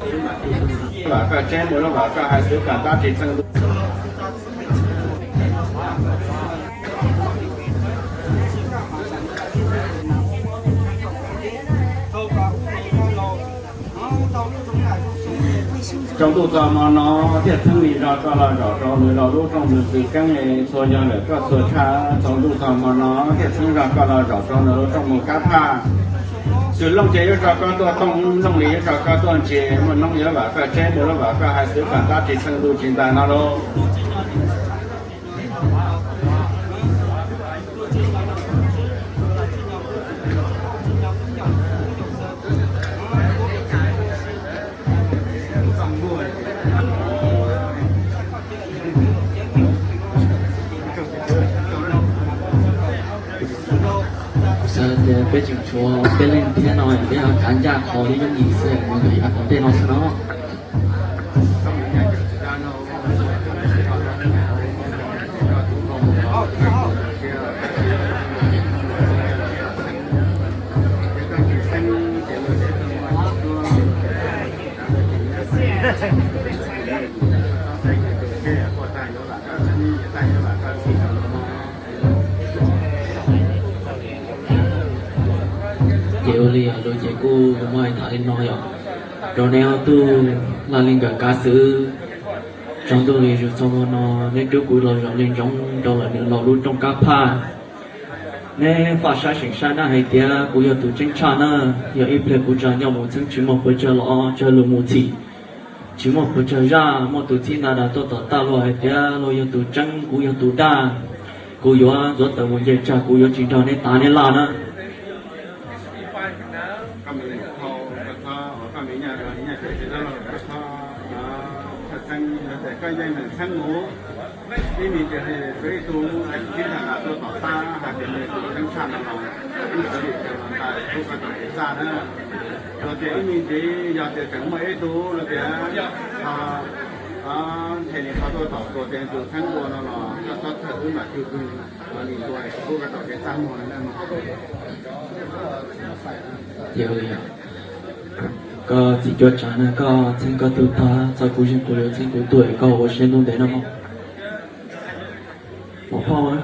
Vam koj tseeb mus lub vam koj hais xwv kom tab tsis txeej ntuj. Tsaus ntuj txog hmo no thiaj txheeb li zog koj los zaum rau nws los lub rooj mus txwv keeb li txhua yog lawm koj txhua tshaj. Tsaus ntuj txog hmo no thiaj txheeb zog koj los zaum rau nws lub rooj mus kab phaj. Xwm looj ces yuav tso koj tuaj tooj, looj li yuav tso koj tuaj ntsia, muaj noob yuav vam koj tseeb, muaj lub vam koj hais xwv kom tab tsis txeej ntuj tsis ntais no lauj. Kuv xav tias peb tseem tshuav peb leeg thiab no, peb ho kav ncaj qhov li yooj yim xwb, mus yav tom ntej no xwb no. Ces ua li yog lus ces kuj muaj hais tham li no yom, rau neb ob tug laj li nkawm kav xwv. Tsaus ntuj li zus txog hmo no, neb rub kuv los zaum li ntsoov rau lawm nws los lub rooj kab phaj. Neb faj saib seem saib na hais tias kuv yog tus tseeb tshaj na, yog ib pliag kuv tsa nco mus txheeb tsis muaj puas tsawg los tsawg lus mus txhim, tsis muaj puas tsawg zaj, muaj tus txib nta das tuaj tom taj luag hais tias luag yog tus tseeb, kuv yog tus dag, kuv yuav ntxuav tawm mus nce tsag, kuv yuav tsis nrog neb tav neb laj na. Ib me ntsis ib tug tib tag tuaj tom qab hais tias nws tus tseeb tshaj no los, ib txwv li tias los ntais tub koj tom kev txaj na. Los tias ib me ntsis yog tias tseem muaj ib tug los tias ho ntshe li qhov tuaj tom txog tias tus txheeb ua no los koj txhob txhawj wb mam cug pwg, los li tus tub koj tom kev txaj muag na. Koj txiv cuab tsav na, koj txheeb koj tug tag, txog kuv zeeg kuv yuav txheeb kuv tuag, koj ua siab ntuj ntev no mog. Muam phauj,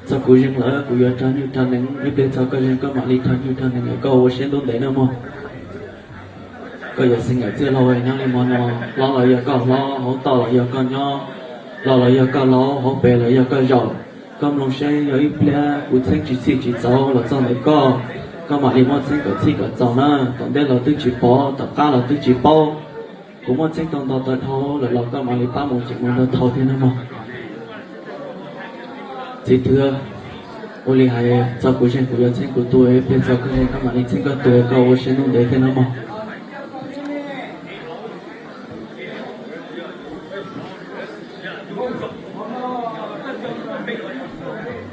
txog kuv zeeg lawm kuv yuav rag nyuj rag nees, ib pliag txog koj zeeg koj mam li rag nyuj rag nees, koj ua siab ntuj ntev no mog. Koj yuav xeeb ntxwv txiaj laug nyob li hmo no, hlob los yog koj hlob, hauv toj los yog koj nyob, laus los yog koj laus, hauv pes los yog koj zaum. Koj mloog seb yog ib pliag kuv txheeb tsis txhij tsis txaus los txog ntawm koj, koj mam li muab txheeb kom txhij kom txaus na. Tom ntej los twb tsis pom, tom qab los twb tsis paub. Kuv muab txheeb tau nto taw dhau lawm los koj mam li pab mus ceem mus nrog thau thiab nawb mog. Txiv thwv, ua li hais txog kuv zeeg kuv yuav txheeb kuv tuag, ib pliag txog koj zeeg koj mam li txheeb koj tuag, koj ua siab ntuj ntev thiab nawb mog.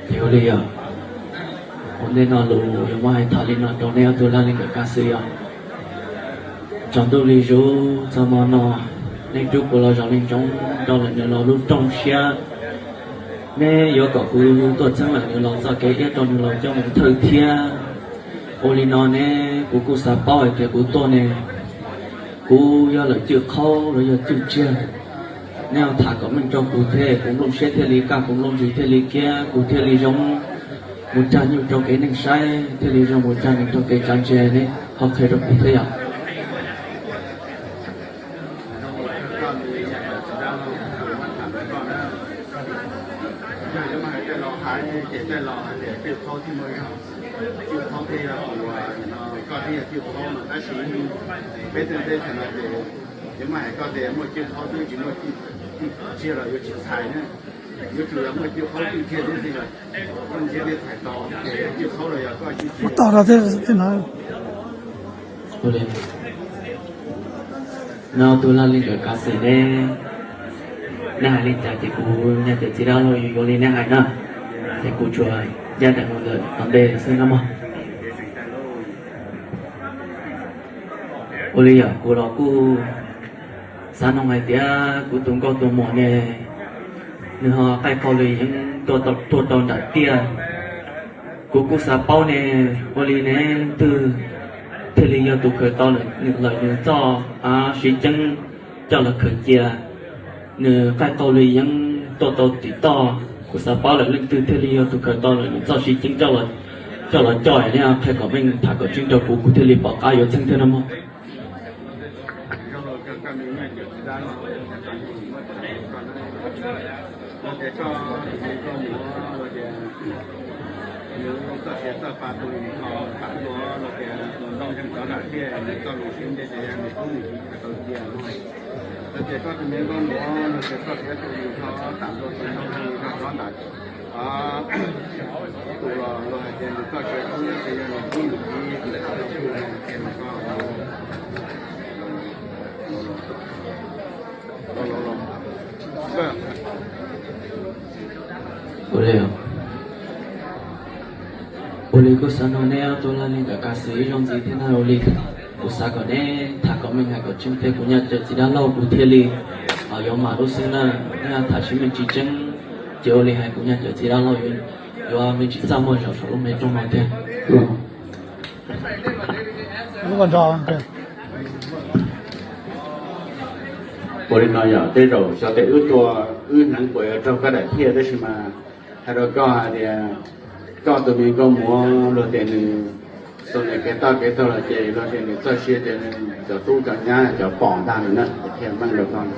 Ces ua li yog, ua ntej no lus yuav muab hais tham li no rau neb ob tug laj li nkawm kav xwm yog, tsaus ntuj li zus txog hmo no, neb rub kuv los zaum li ntsoov rau lawm nws los lub rooj siab. Neb yuav kom kuv tuaj txheeb lawm nws los txoj kev iab rau nws los coj mus thawj thiab. Ua li no ne, kuv kuj xav paub hais tias kuv tuaj ne, kuv yog lawm cwj qhaub los yog cwj tsiaj. Neb ho tham kom meej rau kuv thiab, kuv nplooj siab thiaj li kaj, kuv nplooj ntsws thiaj li kiab, kuv thiaj li zoo mus rag nyuj rau kev neeg saib, thiaj li zoo mus rag nees rau kev tsav ntse ne, ho qhia rau kuv thiab yom. Cwj qhaub thiab yog tus, koj thiab yog cwj qhaub no tab sis peb tej teb chaws no ces yuav muab hais koj tias muaj cwj qhaub twb tsis muaj cwj tsiaj los yuav tsis txhais na, yuav tsum yog muaj cwj qhaub cwj tsiaj twb tsis los koj ntshiab thiaj txhais tau ces cwj qhaub los yog koj cwj tsiaj. No tus laj li nkawm kav xwm ne, neb hais li cas ces kuv nyob ces txiv dab laug yuav yuav li neb hais na, ces kuv tsuas ncaj nraim mus ntawm tom ntej xwb no mog. Ua li yog kuv los kuj xav noog hais tias kuv tus nkauj tus muam ne, nws ho qaij qau lwm yeev tuaj rau nram tiaj. Kuv kuj xav paub ne, ua li ne leej twg thiaj li yog tus khaws tau nws lawm nws txoj siv ceeb coj los khaws cia. Nws qaij qau li yeeb tuaj tau tim toj, kuv xav paub lawm leej twg thiaj li yog tus khaws tau lawm nws txoj siv ceeb coj los coj, nej qhia kom meej tham kom tseeb rau kuv, kuv thiaj li pom qab yuav txheeb thiab no mog. Luag tias koj tus me nkauj muam luag tias nws txoj sia txoj pa tus lis ho tam luag, luag tias tus ntoo yeej rov nram tiaj, nws txoj lus sib ntiag ces yog nws pub nws tsis tau cia. Luag tias koj tus me nkauj muam luag tias txoj sia tus lis ho tam luag tus ntoo yeej rov nram tus los luag hais tias nws txoj sia tus ces yog nws pub nws tsis tau cia. Ua li, ua li kuj xav nug neb ob tug laj li nkawm kav xwm ib zaug ntxiv thiab na. Ua li kuv xav kom neb tham kom meej hais kom tseeb thiab kuv nyaj cawm txiv dab laug kuv thiaj li yuav mam lub xwb na. Neb tham sib meej tsis tseeb ces ua li hais kuv nyaj cawm txiv dab laug yuav me ntsis txaj muag zaum saum lub me rooj no thiab. Ua li no yog tej zaum xyov tes wb tua wb hneev puas yuav raug koj daim thiaj, tab sis mas hais rau koj hais tias koj tus me nkauj muam luag tias nws xav nws kev toj kev taug los ces luag tias nws txoj sia ces nws cov tub cov nyab cov pom ntag nws na, thiaj meej rau koj.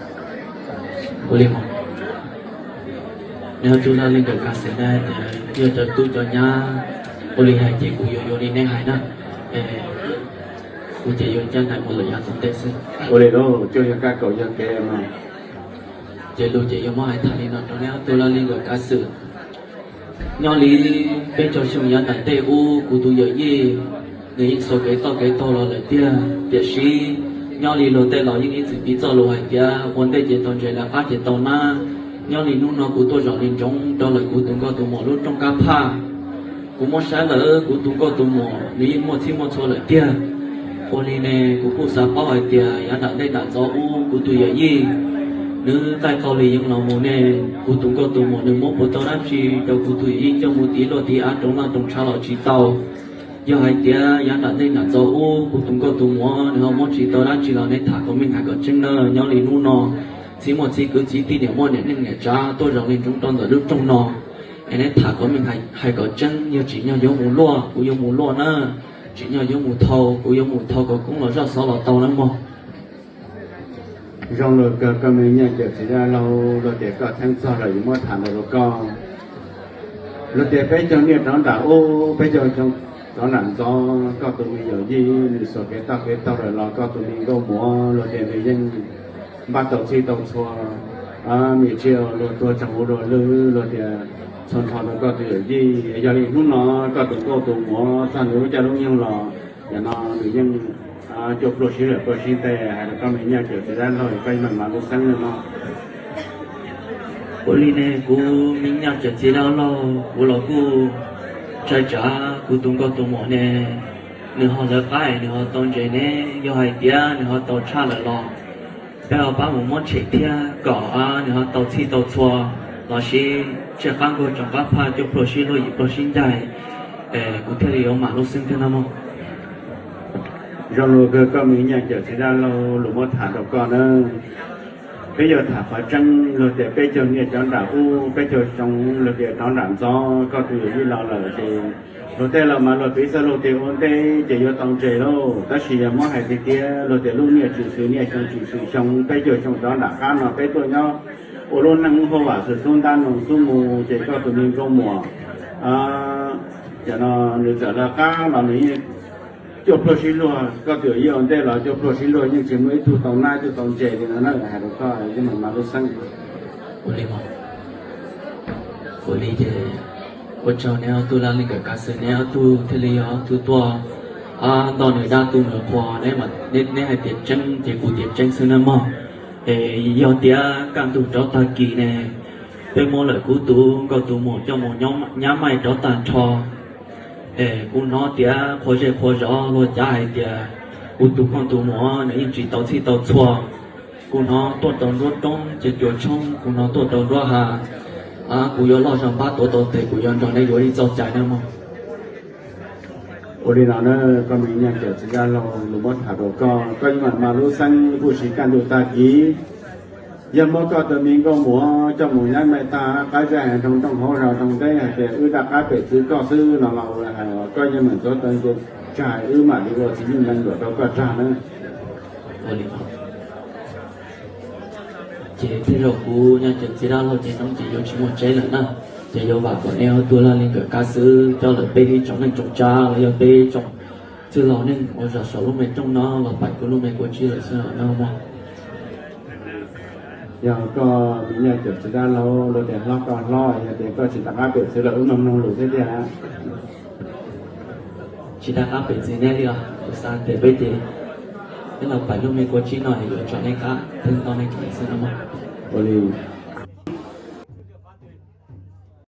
Ua li, neb ob tug laj li nkawm kav xwm na, yog cov tub cov nyab ua li hais ces kuv yuav yuav li neb hais na. Kuv ces yuav cab ntawm mus lawm yav tom ntej xwb. Ua li lauj, cuag yog kab kaum yog kev no. Ces lus ces yuav muab hais tham li no rau neb ob tug laj li nkawm kav xwm. Nyob li peb caug xyoo yav nram ntej ub, kuv tus yawm yij nws yeej xuas kev toj kev taug los lawm tiag, tiam sis nyob li luag tej laus yeej ib txwm piv txoj lus hais tias ua ntej ces tau ntses, lawv qab ces tau nab. Nyob li hnub no kuv tuaj zaum li ntsoov rau lawm kuv tus nkauj tus muam lub rooj qab phaj. Kuv muab saib lawm kuv tus nkauj tus muam nws yeej muaj txhij muaj txhua lawm tiag. Ua li ne kuv kuj xav paub hais tias yav nram ntej nram ntxov ub kuv tus yawm yij nws qaij qau li yeeb los mus ne, kuv tus nkauj tus muam nws muab puas tau dab tsi rau kuv tus yawm yij coj mus tiv luaj tiv av roos noj roos tshav los tsis tau. Yog hais tias yav nram ntej nram ntxov ub kuv tus nkauj tus muam nws ho muab tsis tau dab tsi los neb tham kom meej hais kom tseeb na. Nyob li hnub no txhij muaj txhij kwv txhiv tij, niam muaj niam neej niam tsav tuaj zaum li ntsoov rau ntawm lub rooj no, es neb tham kom meej hais kom tseeb, yog tsim nyog yuav mus luaj kuv yuav mus luaj na, tsim nyog yuav mus thau kuv yuav mus thau kom koob los zoj xov los tau na mog. Zoo lus kawg koj me nyaj cawm txiv dab laug, luag tias koj txheeb txog lawm yuav muab tham ntau rau koj. Luag tias peb caug niaj rov nram ub, peb caug xyoo rov nram ntxov, koj tus me yawm yij nws xuas kev toj kev taug lawm los koj tus me nkauj muam luag tias nws yeej npaj tau txhij tau txhua, me tsiaj luag tuag tsaug ua luag lwj, luag tias txhua nrho rau koj tus yawm yij. Yog li hnub no koj tus nkauj tus muam txog nws lub caij lub nyoog los, yam no nws yeej cuaj pluaj sib lawm pluaj sib nteg, hais rau koj me nyaj cawm txiv dab laug koj yeej meem mam lub xeeb li no. Ua li ne kuv me nyaj cawm txiv dab laug, kuv los kuj ntshai tsam kuv tus nkauj tus muam ne, nws ho lawv qab es nws ho tau ntses ne, yog hais tias nws ho tau tshaj lawm los peb ho pab mus muab tshem thiab kom nws ho tau txhij tau txhua, los sis tsij qab nkaug tsoom qab phaj cuaj pluaj sib luag yim pluaj sib ncaig, kuv thiaj li yuav mam lub xeeb thiab no mog. Zoo lus kawg koj me nyaj cawm txiv dab laug, lus muab tham rau koj na. Peb yuav tham qhov tseeb, luag tias peb caug niaj rov nram ub, peb caug xyoo luag tias rov nram ntxov, koj tus yawm yij los lawm ces luag tej laus mas luag piv txoj lus tias ua ntej ces yuav tau ntses lauj. Tab sis yog muab hais tiag tiag luag tias lub niaj tsis xws niaj, xyoo tsis xws xyoo, peb caug xyoo rov nram qab no peb tuaj nyob ua lub neej huaj vam xwm xub ntab noo xub mus ces koj tus me nkauj muam, cov no nws txawm lawv qab los nws yeej cuaj pluaj sib luag, koj tus yawm yij ua ntej los cuaj pluaj sib luag yeej tsis muaj ib tug tau nab ib tug tau ntses li no na, hais rau koj yeej meem mam lub xeeb. Ua li, ua li ces ua tsaug neb ob tug laj li nkawm kav xwm, neb ob tug thiaj li yog ob tug tuaj nto nws dab tu nws qhua, neb hais tias tseeb ces kuv tias tseeb xwb na mog. Es yog tias kaj ntug rov tag kis ne, peb muab lawm kuv tus nkauj tus muam coj mus nyab maij rov tag nrho. Es kuv hnov tias qhua zej qhua zos luag cav hais tias kuv tus nkauj tus muam nws yeej tsis tau txhij tau txhua. Kuv hnov tuaj rau nruab roob ces cuag tshoob, kuv hnov tuaj rau nruab hav, kuv yuav loj zog npab tuav tau tes, kuv yuav nrog neb yuav ib txoj cai na mog. Ua li no na, koj me nyuam cawm txiv dab laug, luag muab tham rau koj, koj yeej mam mas lub xeeb puj si kaj ntug tag kis. Yog muab koj tus me nkauj muam coj mus nyob me tag qab zaj nroo nrooj hauv zos nroo teb hais tias wb rov qab pem txwv koj xwb no los hais koj yeej meem txuav tau nce tsag, wb mam li ua txiv neej neeg yuam rau koj tsag na. Ua li no. Ces tej zaum kuv nyuam cawm txiv dab laug ces hnub ces yuav tsis muaj tseeb lawm na. Ces yuav vam kom nej ua tuaj laj li nkawm kab xwb, coj lawm peb ib tsoom neej tsoom tsav los yog peb ib tsoom txwj laus neej ua zog saum lub me rooj no los pais kuv lub me kua tsib lawm xwb no mog. Yog koj me nyuam cawm txiv dab laug, luag tias hlob koj hlob, yog tias koj tsis rov qab pem txwv lawm wb mam mloog lus thiab tiag. Tsis rov qab pem txwv neb li os, kuv xav tias peb ces peb los pais lub me kua tsib no es yuav tso nej qab thiab tau nej kev xwb no mog. Ua li.